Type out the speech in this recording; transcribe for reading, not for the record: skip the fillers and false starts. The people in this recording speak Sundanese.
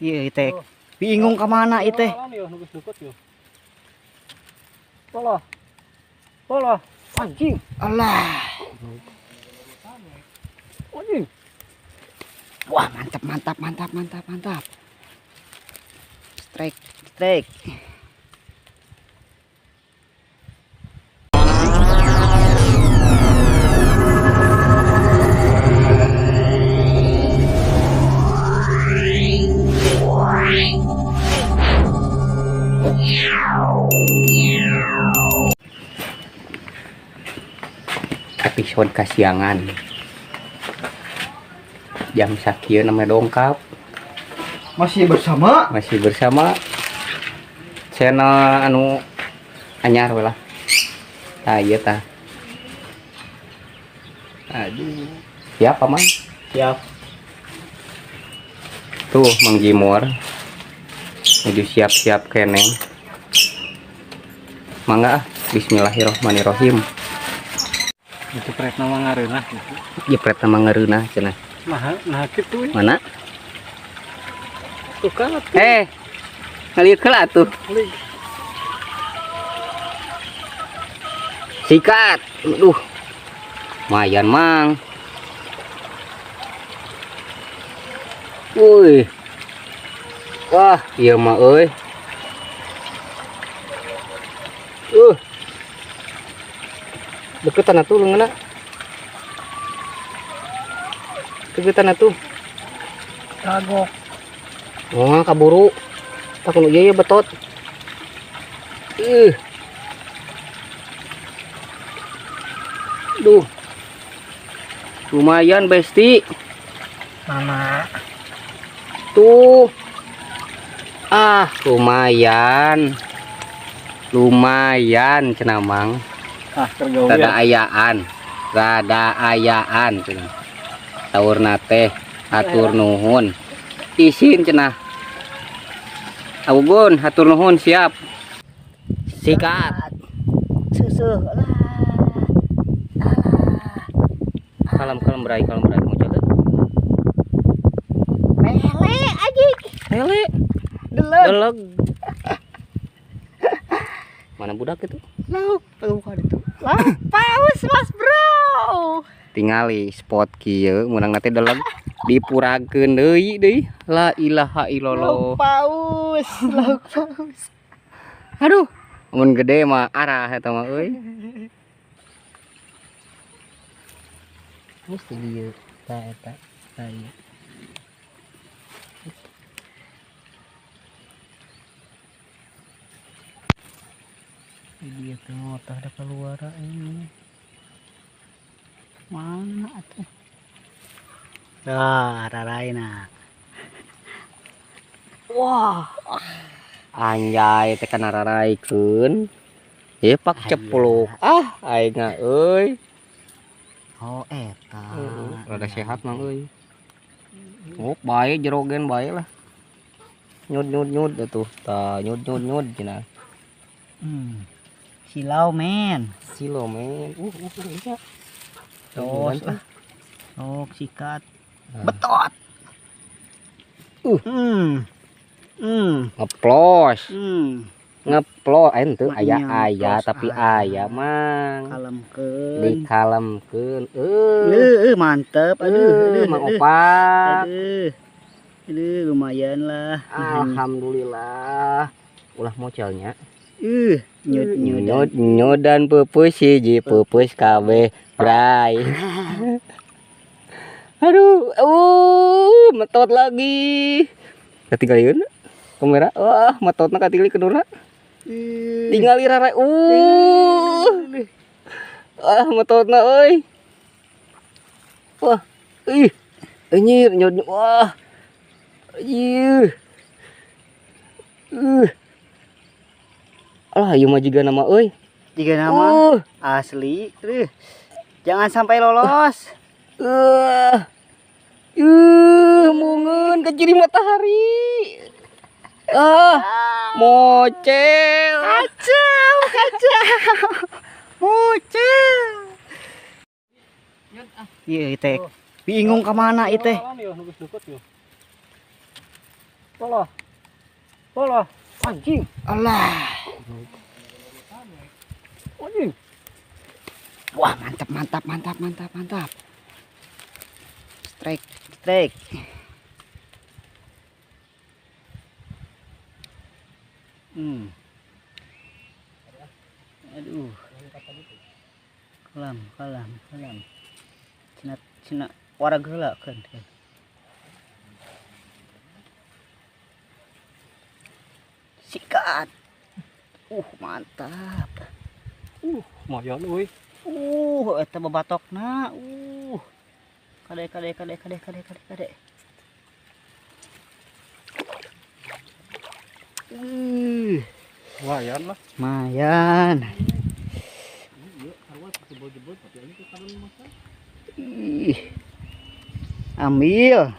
Iya teh. Bingung ke mana itu? Pola. Pola. Anjing. Allah. Anjing. Wah, mantap mantap mantap mantap mantap. Strike, strike. Episode kasiangan jam sakieu namanya dongkap, Masih bersama masih bersama channel anu anyar we lah. Tah ieu tah. Aduh, siap Mang? Siap. Tuh Mang Jimor menuju siap-siap keneng. Mangga ah, bismillahirrohmanirrohim. Jepret nama ngareunah gitu. Jepret nama ngareunah cenah. Nah, nah kitu. Mana? Tuh kan. Ngalieu heula atuh. Sikat. Aduh. Lumayan, Mang. Wih. Wah, ieu mah euy. Deketan atuh leungeunna. Deketan atuh. Kagok. Wah, kaburu. Tak nu ieu betot. Duh. Lumayan, Besti. Mana? Tuh. Ah, lumayan. Lumayan cenah, Mang. Ah, tergaul. Rada ayaan. Rada ayaan cenah. Saurna teh hatur nuhun. Isin cenah. Agugun hatur nuhun siap. Sikat. Susuh lah. Kalem-kalem bray, kalem bray mau jalan. Mele anjing. Mele. Deleg. Deleg. Mana budak itu? Lauk, bukan itu. Lauk paus, Mas Bro. Tingali spot kieu meunang teh deleg dipurakeun deui deui. La ilaha illallah. Lauk paus, lauk paus. Aduh, mun gede mah arah eta mah euy. Mesti dieu ta eta ta ieu. Dia tuh tah ada keluar ini. Mana atuh? Dah, raraina. Wah. Anjay teh kana raraikeun. Ieu pak cepluk. Ah, aing euy. Oh, eta. Rada sehat mang euy. Oh, bae jerogen bae lah. Nyud nyud nyud atuh. Tah nyud nyud nyud cenah. Silau men. Silau men. Iya. Terus lah. Oh, sikat. Betot. Ngeplos. Ngeplos aya teu aya tapi aya Mang. Kalemkeun. Dikalemkeun. Mantep. Aduh, Mang Opak. Aduh, lumayan lah. Alhamdulillah. Ulah mocelnya. Nyut nyut nyudan pupus hiji pupus kabeh bray. Aduh, metot lagi. Katinggalieun kamera. Wah, metotna katinggali kedurna. Tingali rara. Ah, metotna euy. Wah, ih. Anjir, nyut. Wah. Ih. Alah, ieu mah jiga nama euy. Jiga nama asli. Jangan sampai lolos. Mungun ke ciri matahari. Ah, mocel. Kacau, kacau. Mocel. Iya, teh. Bingung ke mana itu? Bola. Bola. Anjing. Allah. Anjing. Wah, mantap mantap mantap mantap mantap. Strike, strike. Aduh. Kalam, kalam, kalam. Cina cina warag heula keun. Sikat. Mantap. Lumayan euy. Eta babatokna. Kade kade kade kade kade kade kade. Lumayan lah. Lumayan. Ih. Ambil.